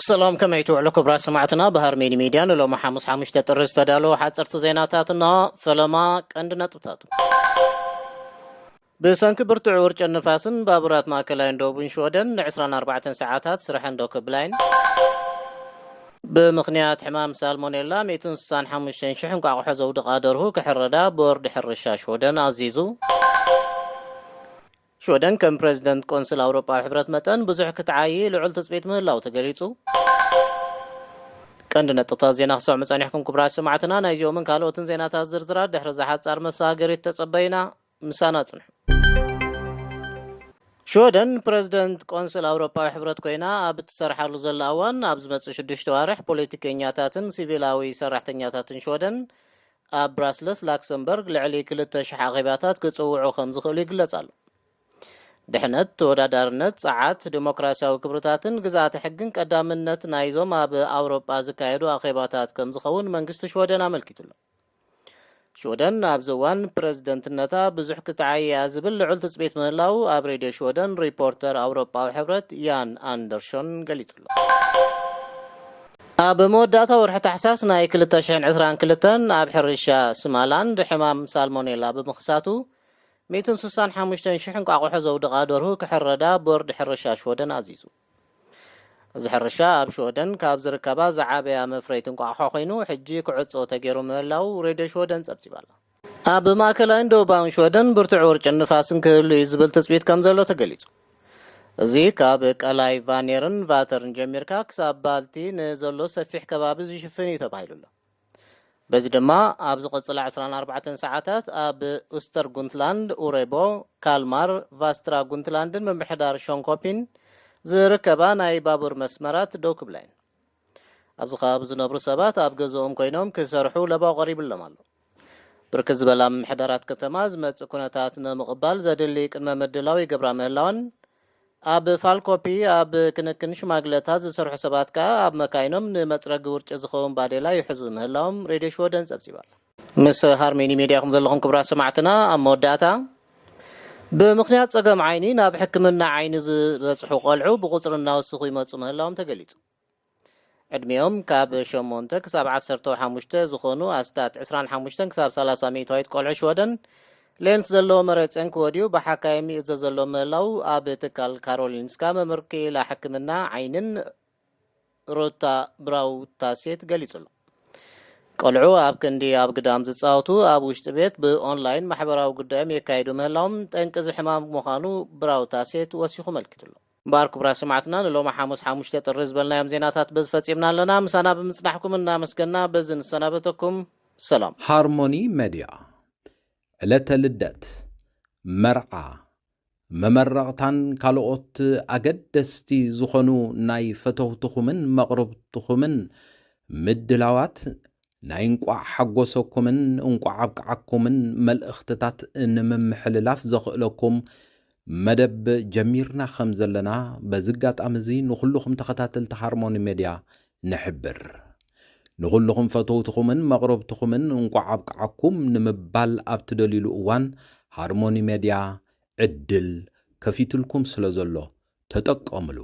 ሰላም፣ ከመይ ትውዕሉ ክቡራት ሰማዕትና? ብሃርሜኒ ሚድያ ንሎሚ ሓሙስ ሓሙሽተ ጥሪ ዝተዳለወ ሓፀርቲ ዜናታት እንሆ። ፈለማ ቀንዲ ነጥብታቱ። ብሰንኪ ብርቱዕ ውርጭን ንፋስን ባቡራት ማእከላይን ደቡብን ሽወደን ን ዕስራን ኣርባዕተን ሰዓታት ስርሐን ደው ክብላ እየን። ብምኽንያት ሕማም ሳልሞኔላ ሚእትን ስሳን ሓሙሽተን ሽሕ እንቋቑሖ ዘውድቓ ደርሁ ክሕረዳ ቦርድ ሕርሻ ሽወደን ኣዚዙ። ሽወደን ከም ፕረዚደንት ቆንስል ኣውሮጳዊ ሕብረት መጠን ብዙሕ ክትዓዪ ልዑል ትጽቢት ምህላው ተገሊጹ። ቀንዲ ነጥብታት ዜና ክሰምዑ ጸኒሕኩም ክቡራት ሰማዕትና። ናይዚኦምን ካልኦትን ዜናታት ዝርዝራት ድሕሪ እዛ ሓጻር መሰጋገሪት ተጸበዩና። ምሳና ጽንሑ። ሽወደን ፕረዚደንት ቆንስል ኣውሮጳዊ ሕብረት ኮይና ኣብ እትሰርሓሉ ዘላ እዋን፣ ኣብ ዝመጽእ ሽዱሽተ ዋርሕ ፖለቲከኛታትን ሲቪላዊ ሰራሕተኛታትን ሽወደን ኣብ ብራስለስ ላክሰምበርግ ልዕሊ ክልተ ሽሕ ኣኼባታት ክጽውዑ ከም ዝኽእሉ ይግለጽ ኣሎ። ድሕነት፣ ተወዳዳርነት፣ ጸዓት፣ ዲሞክራሲያዊ ክብርታትን ግዝኣተ ሕግን ቀዳምነት ናይዞም ኣብ ኣውሮጳ ዝካየዱ ኣኼባታት ከም ዝኸውን መንግስቲ ሽወደን ኣመልኪቱ ኣሎ። ሽወደን ኣብዚ እዋን ፕረዚደንትነታ ብዙሕ ክትዓዪ እያ ዝብል ልዑል ትጽቢት ምህላው ኣብ ሬድዮ ሽወደን ሪፖርተር ኣውሮጳዊ ሕብረት ያን ኣንደርሾን ገሊጹ ኣሎ። ኣብ መወዳእታ ወርሒ ታሕሳስ ናይ ክልተ ሽሕን ዕስራን ክልተን ኣብ ሕርሻ ስማላንድ ሕማም ሳልሞኔላ ብምኽሳቱ፣ ሚእትን ስሳን ሓሙሽተን ሽሕ እንቋቑሖ ዘውድቓ ደርሁ ክሕረዳ ቦርድ ሕርሻ ሽወደን ኣዚዙ። እዚ ሕርሻ ኣብ ሽወደን ካብ ዝርከባ ዝዓበያ መፍረይቲ እንቋቑሖ ኮይኑ፣ ሕጂ ክዕጾ ተገይሩ ምህላው ሬድዮ ሽወደን ጸብጺባ ኣላ። ኣብ ማእከላይን ደቡባውን ሽወደን ብርቱዕ ውርጭን ንፋስን ክህሉ እዩ ዝብል ትጽቢት ከም ዘሎ ተገሊጹ። እዚ ካብ ቀላይ ቫኔርን ቫተርን ጀሚርካ ክሳብ ባልቲ ንዘሎ ሰፊሕ ከባቢ ዝሽፍን እዩ ተባሂሉ ኣሎ። በዚ ድማ ኣብ ዝቕጽላ ዕስራን ኣርባዕተን ሰዓታት ኣብ ኡስተርጉንትላንድ፣ ኡሬቦ፣ ካልማር፣ ቫስትራ ጉንትላንድን ምምሕዳር ሾንኮፒን ዝርከባ ናይ ባቡር መስመራት ደው ክብላ እየን። ኣብዚ ከባቢ ዝነብሩ ሰባት ኣብ ገዝኦም ኮይኖም ክሰርሑ ለባው ቀሪብሎም ኣሎ። ብርክት ዝበላ ምምሕዳራት ከተማ ዝመጽእ ኩነታት ንምቕባል ዘድሊ ቅድመ ምድላው ይገብራ ምህላወን፣ ኣብ ፋልኮፒ ኣብ ክንክን ሽማግለታት ዝሰርሑ ሰባት ከኣ ኣብ መካይኖም ንመጽረጊ ውርጪ ዝኸውን ባዴላ ይሕዙ ምህላዎም ሬድዮ ሽወደን ጸብጺባ ኣላ። ምስ ሃርሜኒ ሜድያ ኢኹም ዘለኹም ክቡራት ሰማዕትና። ኣብ መወዳእታ፣ ብምኽንያት ጸገም ዓይኒ ናብ ሕክምና ዓይኒ ዝበጽሑ ቆልዑ ብቑጽሪ እናወስኹ ይመጹ ምህላዎም ተገሊጹ። ዕድሚኦም ካብ ሸሞንተ ክሳብ ዓሰርተ ሓሙሽተ ዝኾኑ ኣስታት ዕስራን ሓሙሽተን ክሳብ ሰላሳ ሚእታዊት ቆልዑ ሽወደን ሌንስ ዘለዎ መረጽን ክወድዩ ብሓካይም ይእዘዘሎም ምህላው ኣብ ትካል ካሮሊንስካ መመርኪላ ሕክምና ዓይንን ሩታ ብራውታሴት ገሊጹ ኣሎ። ቆልዑ ኣብ ክንዲ ኣብ ግዳም ዝጻወቱ፣ ኣብ ውሽጢ ቤት ብኦንላይን ማሕበራዊ ጉዳዮም የካይዱ ምህላዎም ጠንቂ እዚ ሕማም ምዃኑ ብራውታሴት ወሲኹ መልኪቱ ኣሎ። እምበኣር ክቡራት ሰማዕትና፣ ንሎሚ ሓሙስ ሓሙሽተ ጥሪ ዝበልናዮም ዜናታት በዚ ፈጺምና ኣለና። ምሳና ብምጽናሕኩም እናመስገና በዚ ንሰናበተኩም። ሰላም። ሃርሞኒ ሜድያ፣ ዕለተ ልደት፣ መርዓ፣ መመረቕታን ካልኦት ኣገደስቲ ዝኾኑ ናይ ፈተውትኹምን መቕርብትኹምን ምድላዋት ናይ እንቋዕ ሓጎሰኩምን እንቋዕ ኣብቅዓኩምን መልእኽትታት ንምምሕልላፍ ዘኽእለኩም መደብ ጀሚርና ከም ዘለና በዚ ኣጋጣሚ እዚ ንኹልኹም ተኸታተልቲ ሃርሞኒ ሜድያ ንሕብር። ንኹልኹም ፈተውትኹምን መቕረብትኹምን እንቋዕ ኣብቅዓኩም ንምባል ኣብ ትደልዩሉ እዋን ሃርሞኒ ሜድያ ዕድል ከፊትልኩም ስለ ዘሎ ተጠቀምሉ።